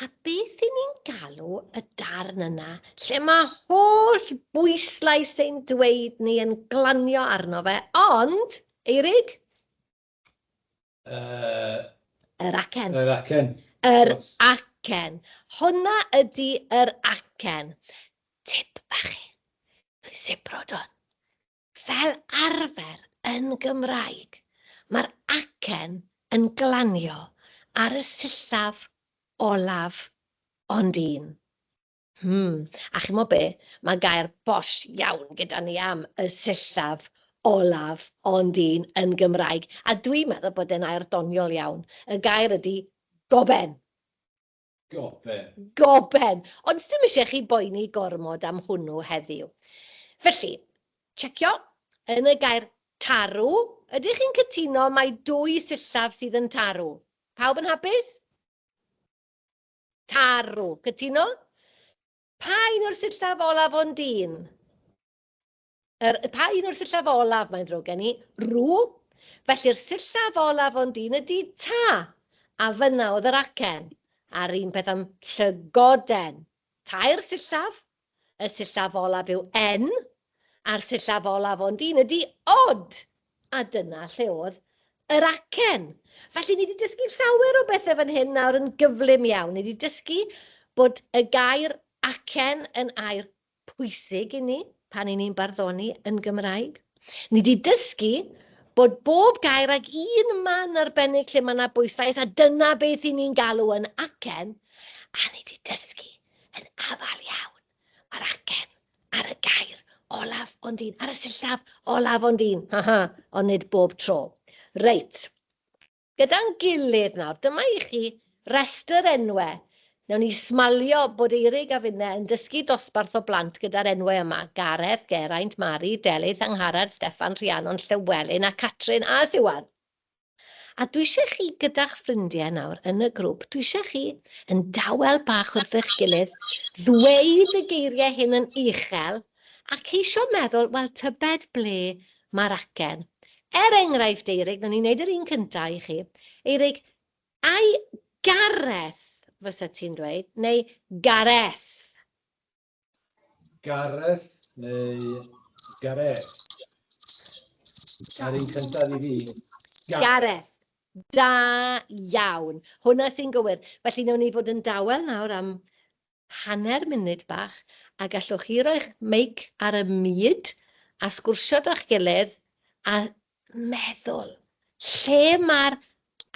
A beth 'y ni'n galw y darn yna lle mae holl bwyslais ein dweud ni yn glanio arno fe, ond, Eurig? Yr acen. Yr acen. Yr acen. Hwnna ydy yr acen. Tip bach i, dwi'n sibrwd hwn. Fel arfer yn Gymraeg, mae'r acen yn glanio ar y sillaf olaf ond un. Hmm, a chimod be? Mae gair posh iawn gyda ni am y sillaf olaf ond un yn Gymraeg, a dwi'n meddwl bod e'n air doniol iawn. Y gair ydy goben. Goben. Goben! Ond sdim isie chi boeni gormod am hwnnw heddiw. Felly, checio, yn y gair tarw, ydych chi'n cytuno mai dwy sillaf sydd yn tarw? Pawb yn hapus? Tarw, cytuno? Pa un o'r sillaf olaf ond un? Yr, pa un o'r sillaf olaf, mae'n ddrwg gen i? Rw. Felly'r sillaf olaf ond un ydy ta, a fyna oedd yr acen. A'r un peth am llygoden. Tair sillaf, y sillaf olaf yw en, a'r sillaf olaf ond un ydy od. A dyna lle oedd yr acen. Felly ni wedi dysgu llawer o bethau fan hyn nawr yn gyflym iawn. Ni wedi dysgu bod y gair acen yn air pwysig i ni pan 'y ni'n barddoni yn Gymraeg. Ni 'di dysgu bod bob gair ag un man arbennig lle mae 'na bwyslais, a dyna beth 'y ni'n galw yn acen, a ni 'di dysgu yn afal iawn, mae'r acen ar y gair olaf ond un, ar y sillaf olaf ond un, ha ha, ond nid bob tro. Reit. Gyda'n gilydd nawr, dyma i chi restr enwau. Wnawn ni smalio bod Eurig a finne yn dysgu dosbarth o blant gyda'r enwau yma, Gareth, Geraint, Mari, Delyth, Angharad, Steffan, Rhiannon, Llywelyn a Catrin a Siwan. A dwi eisiau chi gyda'ch ffrindiau nawr yn y grŵp, dwi eisiau chi yn dawel bach wrth eich gilydd ddweud y geiriau hyn yn uchel a ceisio meddwl, wel, tybed ble mae'r acen. Er enghraifft, Eurig, wnawn ni wneud yr un cyntaf i chi. Eurig, ai Gareth fysa ti'n dweud, neu Gareth? Gareth neu Gareth. A'r un cyntaf i fi, Gareth. Gareth. Da iawn. Hwnna sy'n gywir. Felly, wnawn ni fod yn dawel nawr am hanner munud bach, a gallwch chi roi'ch meic ar y mud a sgwrsio 'da'ch gilydd a meddwl, lle mae'r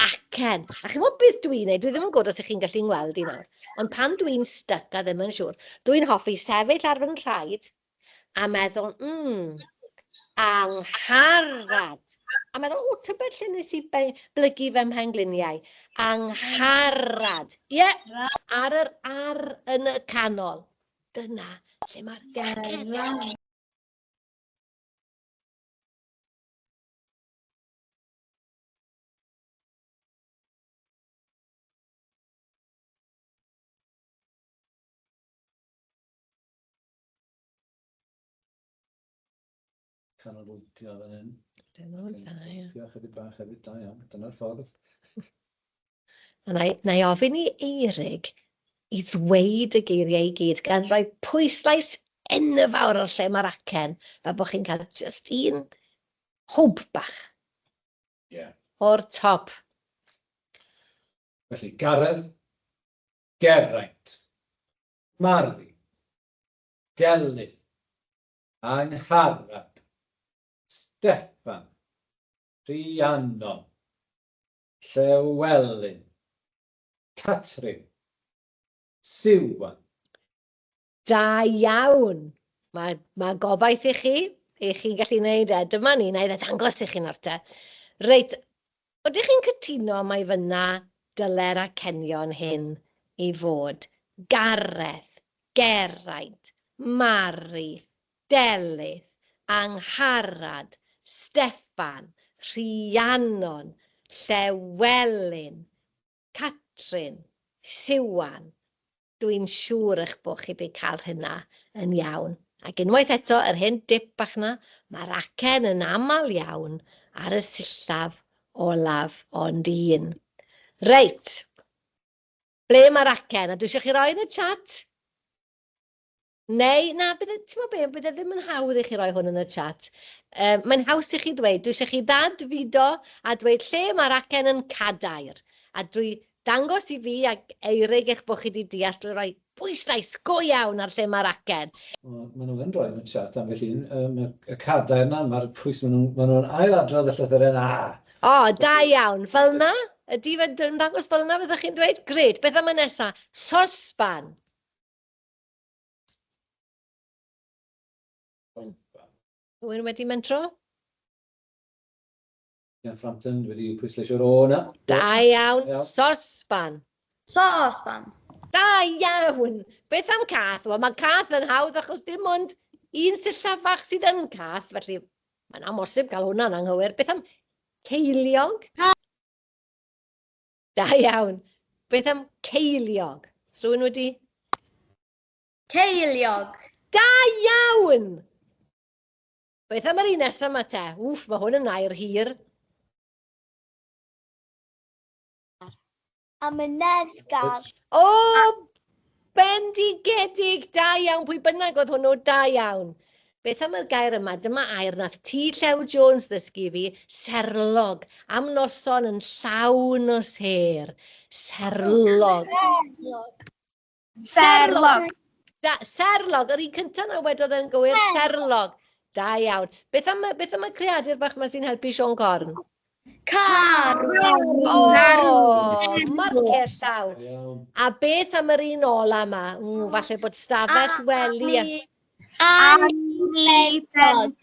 acen? A chi'n gwybod beth dwi'n neud? Dwi ddim yn gwybod os ych chi'n gallu ngweld i nawr, ond pan dwi'n styc a ddim yn siŵr, dwi'n hoffi sefyll ar fy nhraed a meddwl, mm, Angharad. A meddwl, o, tybed lle nes i blygu fy mhengliniau. Angharad. Ie, yeah, ar yr ar yn y canol. Dyna lle mae'r gacen. Canolbwyntio fan hyn. Dyna'n dda, ie. Diolch chydig bach hefyd, da iawn. Dyna'r ffordd. A na i, na i ofyn i Eirig i ddweud y geiriau i gyd, gan roi pwyslais enfawr ar lle mae'r acen, fel bod chi'n cael just un hwb bach. Yeah. O'r top. Felly, Gareth, Geraint, Mari, Delyth, Angharad, Steffan, Rhiannon, Llywelyn, Catrin, Siwan. Da iawn! Mae, mae gobaith i chi, i chi'n gallu gwneud e. Dyma ni, na i ddangos i chi nawr te. Reit, ydych chi'n cytuno mai fyna dyle'r acenion hyn i fod? Gareth, Geraint, Mari, Delyth, Angharad, Steffan, Rhiannon, Llywelyn, Catrin, Siwan. Dwi'n siŵr eich bod chi wedi cael hynna yn iawn. Ac unwaith eto, yr hen dip bach 'na, mae'r acen yn aml iawn ar y sillaf olaf ond un. Reit. Ble mae'r acen? A dwi eisiau chi roi yn y chat. Neu, na, bydd e, ti'n gwybod be, bydd e ddim yn hawdd i chi roi hwn yn y chat. Mae'n haws i chi ddweud, dwi eisiau chi ddadfudo a dweud lle mae'r acen yn cadair. A drwy dangos i fi ac Eurig eich bod chi wedi deall drwy roi pwyslais go iawn ar lle mae'r acen. Maen nhw yn rhoi yn y chat ambell un. Y cadair 'na, mae'r pwys, maen nhw'n ma nhw ailadrodd y llythyren A. O, da iawn. Fel 'na? Ydy fe'n dangos fel 'na fyddwch chi'n dweud? Grêt. Beth am y nesa? Sosban. Rhywun wedi mentro? Ian Frampton wedi pwysleisio'r O yna. Da iawn. Sosban. Sosban. Da iawn. Beth am cath? Wel, mae cath yn hawdd achos dim ond un sillaf fach sydd yn cath, felly mae'n amhosib cael hwnna'n anghywir. Beth am ceiliog? Da iawn. Beth am ceiliog? Oes rhywun wedi... Ceiliog. Da iawn! Beth am yr un nesaf yma te? Wff, mae hwn yn air hir. Amyneddgar. O, bendigedig! Da iawn, pwy bynnag oedd hwnnw, da iawn. Beth am y gair yma? Dyma air nath T. Llew Jones ddysgu i fi, serlog, am noson yn llawn o sêr. Serlog. Serlog. Serlog. Da, serlog, yr un cyntaf na wedodd yn gywir, serlog. Da iawn. Beth am, beth am y creadur bach yma sy'n helpu Siôn Corn? Car. O, marciau llaw. A beth am yr un ola yma? Ww, falle bod stafell wely... Anibedod.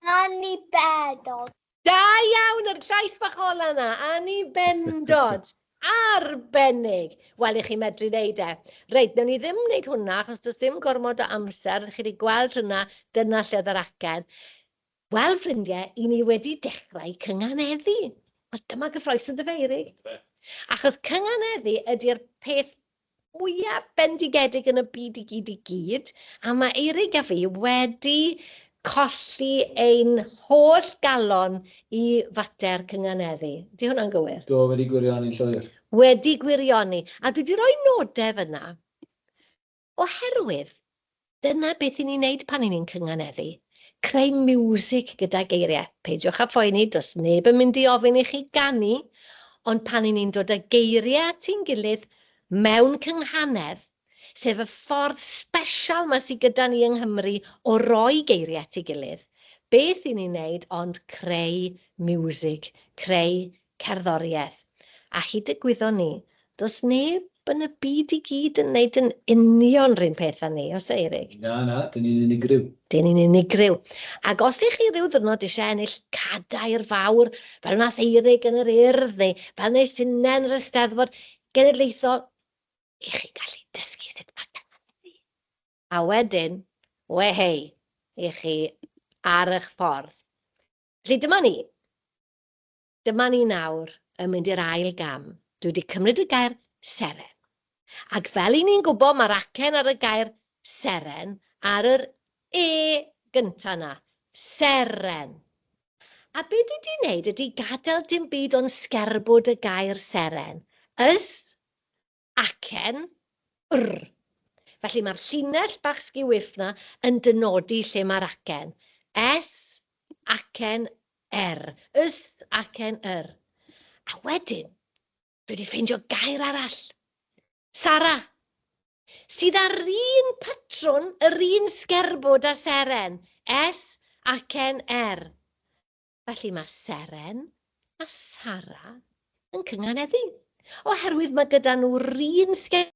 Anibedod. Da iawn, yr llais bach ola yna. Anibendod. Arbennig. Wel, i chi medru wneud e. Reit, wnawn ni ddim wneud hwnna, achos does dim gormod o amser. Chi wedi gweld hwnna, dyna lle oedd yr acen. Wel, ffrindiau, i ni wedi dechrau cynganeddu. Wel, dyma gyffroes yn dy Feirig. Achos cynganeddu ydy'r peth mwyaf bendigedig yn y byd i gyd i gyd, a mae Eirig a fi wedi colli ein holl galon i fater cynganeddu. Ydy hwnna'n gywir? Do, wedi gwirioni'n llwyr. Wedi gwirioni. A dwi wedi rhoi nodau fyna, oherwydd dyna beth i ni'n neud pan i ni'n cynganeddu. Creu miwsig gyda geiriau. Peidiwch â phoeni, does neb yn mynd i ofyn i chi ganu, ond pan i ni'n dod â geiriau at ein gilydd mewn cynghanedd, sef y ffordd sbesial 'ma sydd gyda ni yng Nghymru o roi geiriau at ei gilydd, beth i ni'n neud ond creu miwsig, creu cerddoriaeth. A hyd y gwyddon ni, does neb yn y byd i gyd yn wneud yn union rhywun peth â ni, oes e, Eirig? Na, na, dyn ni'n unigryw. Dyn ni'n unigryw. Ac os ych chi ryw ddwrnod eisiau ennill cadair fawr, fel wnaeth Eirig yn yr Urdd, neu fel wnes inne yn yr Eisteddfod Genedlaethol, i chi gallu dysgu sut mae canu. A wedyn, wehei, i chi ar eich ffordd. Felly dyma ni. Dyma ni nawr yn mynd i'r ail gam. Dwi wedi cymryd y gair seren. Ac fel i ni'n gwybod, mae'r acen ar y gair seren ar yr e gynta 'na. Seren. A be dwi wedi wneud ydy gadael dim byd ond sgerbwd y gair seren. Ys, acen, r. Felly mae'r llinell bach sgiw-iff 'na yn dynodi lle mae'r acen. S, acen, R. Ys, acen, yr. A wedyn, dwi wedi ffeindio gair arall. Sara. Sydd â'r un patrwn, yr un sgerbwd â seren. S, acen, R. Felly mae Seren a Sara yn cynganeddu, oherwydd mae gyda nhw'r un sgem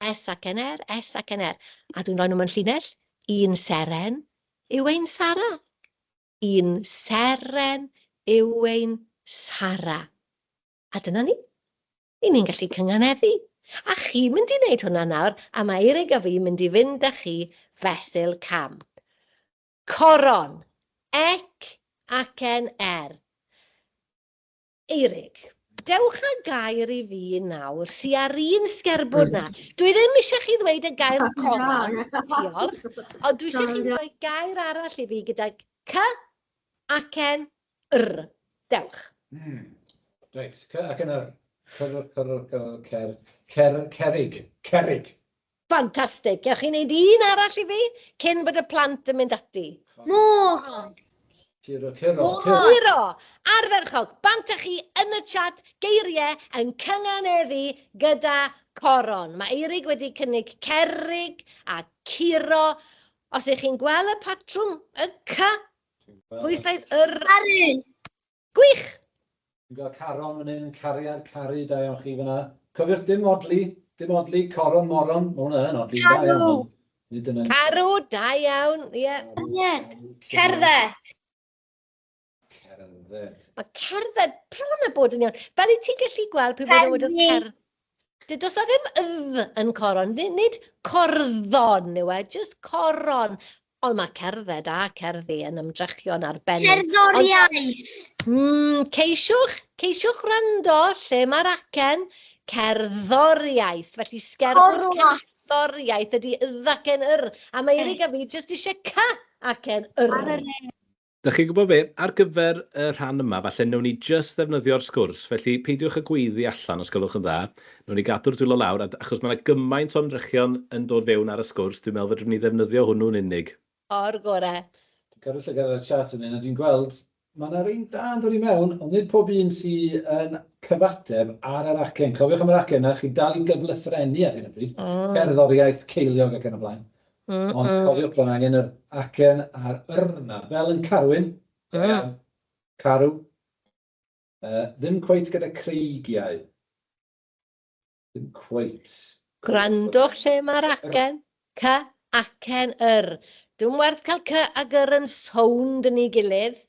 S ac N R, S ac N R. A dwi'n rhoi nhw mewn llinell, un seren yw ein Sara. Un seren yw ein Sara. A dyna ni. I ni'n gallu cynganeddu. A chi'n mynd i wneud hwnna nawr, a mae Eirig a fi'n mynd i fynd â chi fesul cam. Coron. Ec, acen, er. Eirig, dewch â gair i fi nawr sy ar un sgerbwd 'na. Dwi ddim eisiau chi ddweud y gair coron, diolch, ond dwi eisiau chi rhoi gair arall i fi gyda c, acen, r. Dewch. Reit, c acen r. Cyr, cyr, cyr, cer, cer, cerig. Cerig. Ffantastig. Gewch chi wneud un arall i fi cyn bod y plant yn mynd ati? Môr. Curo, curo, curo. Curo! Ardderchog. Bant â chi yn y chat geiriau yn cynganeddu gyda coron. Mae Eirig wedi cynnig cerrig a curo. Os ych chi'n gweld y patrwm, y c, pwyslais yr... Caru. Gwych! Dwi'n gweld caron fan hyn, cariad, caru, da iawn chi fyna. Cofiwch dim odli, dim odli, coron, moron, mae hwnna yn odli, da iawn. Carw. Nid dyna ni. Carw, da iawn, ie. Cerdded. Cerdded. Cerdded. Mae cerdded bron a bod yn iawn. Fel i ti'n gallu gweld pwy bod yn wedi cer... Does na ddim ydd yn coron, nid corddon yw e, just coron. Ond mae cerdded a cerddi yn ymdrechion arbennig. Cerddoriaeth! Ceisiwch, ceisiwch wrando lle mae'r acen cerddoriaeth. Felly sgerddwr cerddoriaeth ydy ydacen yr. A mae Eirig a fi jyst eisiau c acen yr. Ar yr e. Dach chi'n gwybod be? Ar gyfer y rhan yma, falle wnawn ni jyst ddefnyddio'r sgwrs, felly peidiwch â gweiddi allan os gwelwch yn dda. Wnawn ni gadw'r dwylo lawr, a achos mae 'na gymaint o ymdrechion yn dod fewn ar y sgwrs, dwi'n meddwl fedrwn ni ddefnyddio hwnnw'n unig. O'r gore. Dwi'n cadw llygad ar y chat fan hyn a dwi'n gweld mae 'na rei da yn dod i mewn, ond nid pob un sy yn cyfateb ar yr acen. Cofiwch am yr acen 'na, chi'n dal i gyflythrennu ar hyn o bryd. Cerddoriaeth, ceiliog ac yn y blaen. Ond cofiwch bod angen yr acen a'r yr yna, fel yn Carwyn, carw, ddim cweit gyda creigiau. Ddim cweit. Gwrandwch lle mae'r acen, c, acen, yr. Dwi'm werth cael c ag yr yn sownd yn ei gilydd.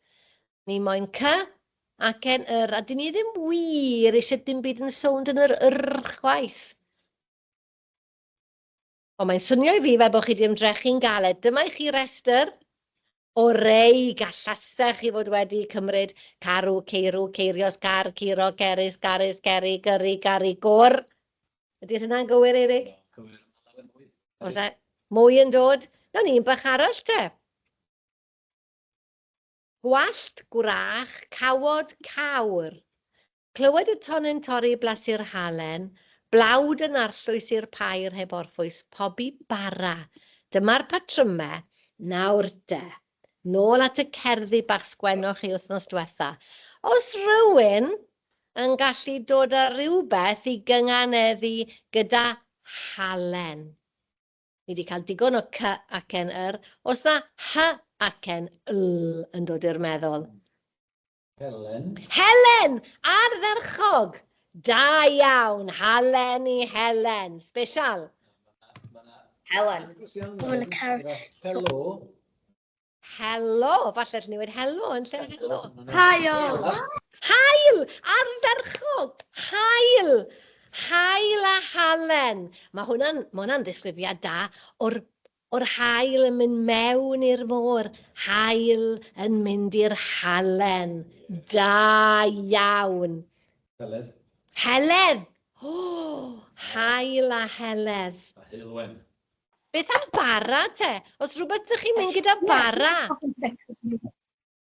Ni moyn c, acen, yr, a dyn ni ddim wir eisiau dim byd yn sownd yn yr yr chwaith. Ond mae'n swnio i fi fel bod chi wedi ymdrechu'n galed. Dyma i chi restr o rei gallasech chi fod wedi cymryd carw, ceirw, ceirios, car, curo, cerys, garys, ceri, gyrru, garu, gôr. Ydy hynna'n gywir, Eirig? Cywir, mae lawer mwy. Oes e? Mwy yn dod? Nawn ni un bach arall te. Gwallt gwrach, cawod cawr. Clywed y tonyn torri blasu'r halen, blawd yn arllwys i'r pair heb orffwys, pobi bara. Dyma'r patryme, nawr te. Nôl at y cerddi bach sgwennoch chi wythnos dwetha. Os rywun yn gallu dod â rhywbeth i gynganeddu gyda halen. Ni wedi cael digon o c acen yr. Oes 'na h acen l yn dod i'r meddwl? Helen. Helen! Ardderchog! Da iawn! Halen i Helen. Special. Helen. Helo. Helo, falle allen ni weud helo yn lle helo. Haul! Haul! Ardderchog! Haul! Haul a halen. Mae hwnna'n ma hwnna'n ddisgrifiad da o'r, o'r haul yn mynd mewn i'r môr. Haul yn mynd i'r halen. Da iawn. Heledd. Heledd! O, haul a heledd. A heulwen. Beth am bara te? Os rhywbeth ydych chi'n mynd gyda bara?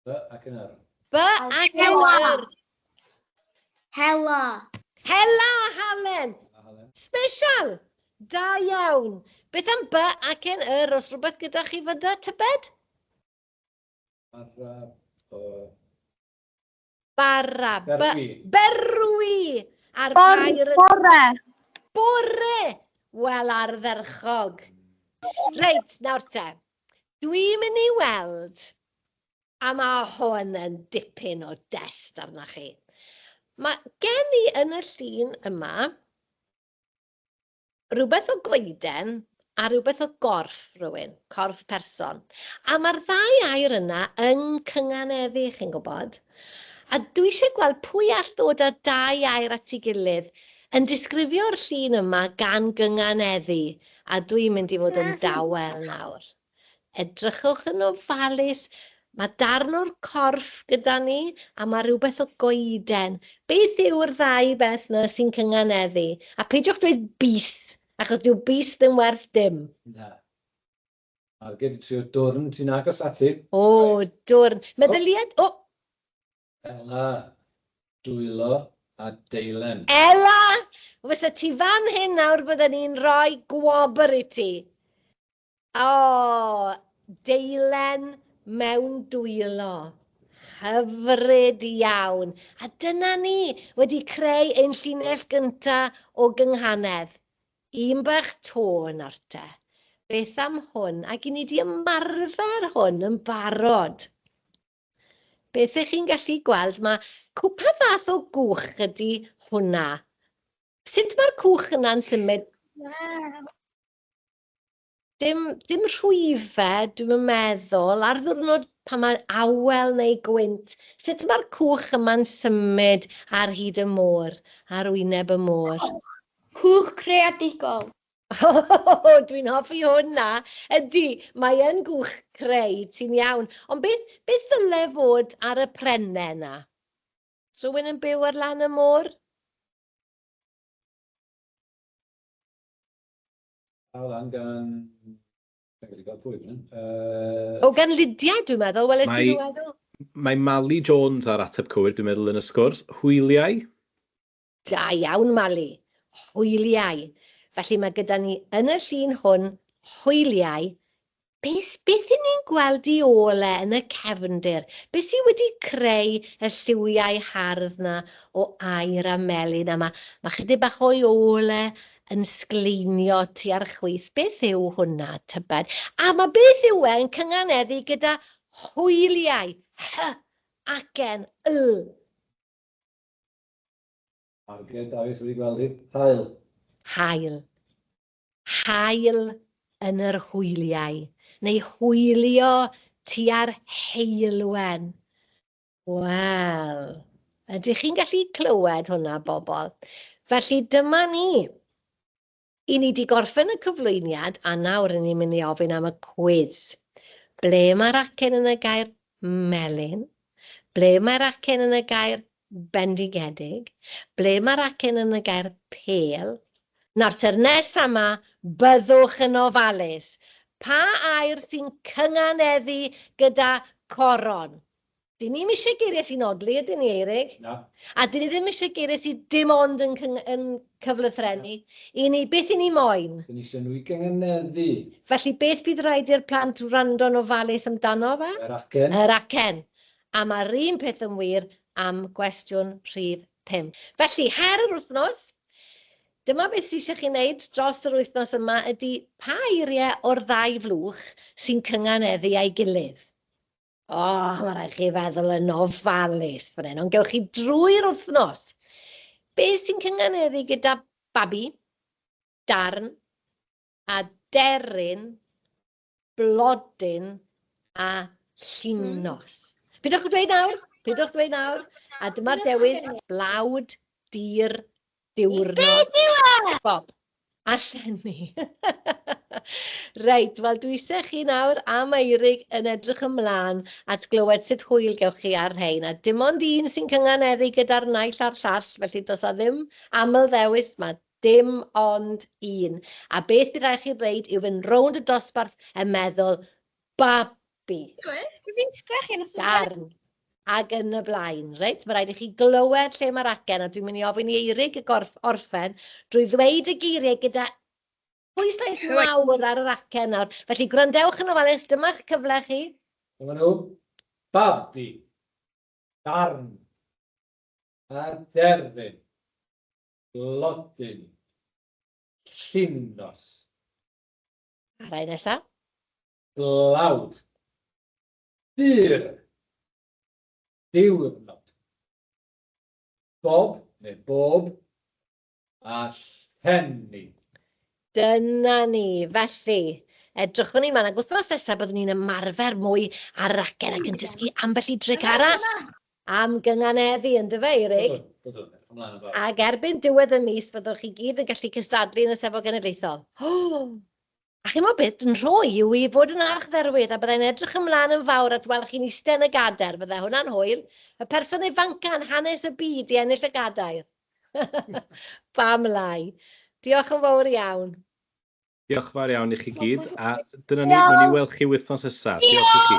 B ac yn yr. B ac yn yr. Hela. Hela a halen. Special. Da iawn. Beth am B ac yn yr? Os rhywbeth gyda chi fyda, tybed? Bara. B. Bara. Berwi. Berwi! A'r Bor, gair... Bore. Bore! Wel, ardderchog. Reit, nawr te. Dwi'n mynd i weld, a mae hwn yn dipyn o dest arna chi. Mae gen i yn y llun yma rhywbeth o goeden a rhywbeth o gorff rhywun, corff person. A mae'r ddau air yna yn cynganeddu, chi'n gwybod. A dwi eisiau gweld pwy all ddod â dau air at ei gilydd yn disgrifio'r llun yma gan gynganeddu. A dwi'n mynd i fod yn dawel nawr. Edrychwch yn ofalus. Mae darn o'r corff gyda ni a mae rhywbeth o goeden. Beth yw'r ddau beth 'na sy'n cynganeddu? A peidiwch dweud bys, achos dyw bys ddim werth dim. Na. A gei di trio dwrn, ti'n agos ati. O, dwrn. Meddyliad... O! Ela, dwylo. a deilen. Ela! Fysa ti fan hyn nawr bydden ni'n rhoi gwobr i ti. O, deilen mewn dwylo. Hyfryd iawn. A dyna ni wedi creu ein llinell gynta o gynghanedd. Un bach to nawr te. Beth am hwn? Ac i ni 'di ymarfer hwn yn barod. Beth ych chi'n gallu gweld, mae pa fath o gwch ydy hwnna? Sut mae'r cwch yna'n symud? Waw. Dim, dim rhwyfe, dwi'm yn meddwl. Ar ddiwrnod pan mae awel neu gwynt, sut mae'r cwch yma'n symud ar hyd y môr, ar wyneb y môr? Cwch creadigol. Dwi'n hoffi hwnna. Ydy, mae yn gwch creu, ti'n iawn. Ond beth, beth ddyle fod ar y prennau yna? So rhywun yn byw ar lan y môr? Dal lan gan... Dwi'n wedi gweld pwy fan hyn. Uh... O, gan Lydia, dwi'n meddwl. Wel, Mae, ti'n meddwl? mae Mali Jones ar ateb cywir, dwi'n meddwl, yn y sgwrs. Hwyliau? Da iawn, Mali. Hwyliau. Felly mae gyda ni yn y llun hwn hwyliau. Beth, beth y'n ni'n gweld i ôl e yn y cefndir? Beth sydd wedi creu y lliwiau hardd 'na o aur a melyn? A mae, mae chydig bach o'i ôl e yn sgleinio tua'r chwith. Beth yw hwnna, tybed? A mae beth yw e yn cynganeddu gyda hwyliau. H, acen, l. Marged Dafydd wedi gweld hi. Haul. Haul. Haul yn yr hwyliau, neu hwylio tua'r heulwen. Wel, ydych chi'n gallu clywed hwnna, bobl? Felly dyma ni. I ni 'di gorffen y cyflwyniad, a nawr 'y ni'n mynd i ofyn am y cwis. Ble mae'r acen yn y gair melyn? Ble mae'r acen yn y gair bendigedig? Ble mae'r acen yn y gair pêl? Nawr te'r nesa 'ma, byddwch yn ofalus. Pa air sy'n cynganeddu gyda coron? Dyn ni'm eisiau geiriau sy'n odli, ydyn ni, Eirig? Na. A dyn ni ddim eisiau geiriau sydd dim ond yn, cyng yn cyflythrennu. I ni, beth i ni moyn? Dyn ni eisiau nhw i gynganeddu. Felly beth bydd rhaid i'r plant wrando'n ofalus amdano fe? Yr acen. Yr acen. A mae'r un peth yn wir am gwestiwn rhif 5. Felly, her yr wythnos. Dyma beth sydd eisiau chi wneud dros yr wythnos yma ydy pa eiriau o'r ddau flwch sy'n cynganeddu â'i gilydd. O, mae rhaid chi feddwl yn ofalus fan hyn, ond gewch chi drwy'r wythnos. Be sy'n cynganeddu gyda babi, darn, a deryn, blodyn a llinos? Pidwch dweud nawr, pidwch dweud nawr. A dyma'r dewis, blawd, dir, diwrnod. Beth yw e? Bob. A llenni. Reit, wel dwi eisiau chi nawr a Meirig yn edrych ymlaen at glywed sut hwyl gewch chi ar rhein. A dim ond un sy'n cynganeddu gyda'r naill a'r llall, felly does a ddim aml ddewis, mae dim ond un. A beth bydd rhaid chi ddweud yw fynd rownd y dosbarth yn meddwl, babi. Fi'n sgrechian os Darn. Ac yn y blaen, reit? Mae rhaid i chi glywed lle mae'r acen, a dwi'n mynd i ofyn i Eirig y gorff orffen drwy ddweud y geiriau gyda pwyslais mawr ar yr acen nawr. Felly gwrandewch yn ofalus, dyma'ch cyfle chi. Dyma nhw. Babi. Darn. Aderyn. Blodyn. Llinos. A rai nesaf. Blawd. Dur. Diwrnod. Bob, neu bob, a llenni. Dyna ni. Felly, edrychwn ni mlaen. Ac wythnos nesaf byddwn ni'n ymarfer mwy ar yr acen ac yn dysgu ambell i dric arall am gynganeddu, yndyfe, Eirig? Byddwn, byddwn. Edrych ymlaen yn fawr. Ac erbyn diwedd y mis, fyddwch chi gyd yn gallu cystadlu yn y Steddfod Genedlaethol. O! A chimod beth, yn rhoi yw i fod yn archdderwydd, a byddai'n edrych ymlaen yn fawr at weld chi'n eistedd yn y gadair, byddai hwnna'n hwyl. Y person ifanca yn hanes y byd i ennill y gadair. Pam lai. Diolch yn fawr iawn. Diolch yn fawr iawn i chi gyd, a dyna ni, wnawn ni weld chi wythnos nesaf. Diolch i chi.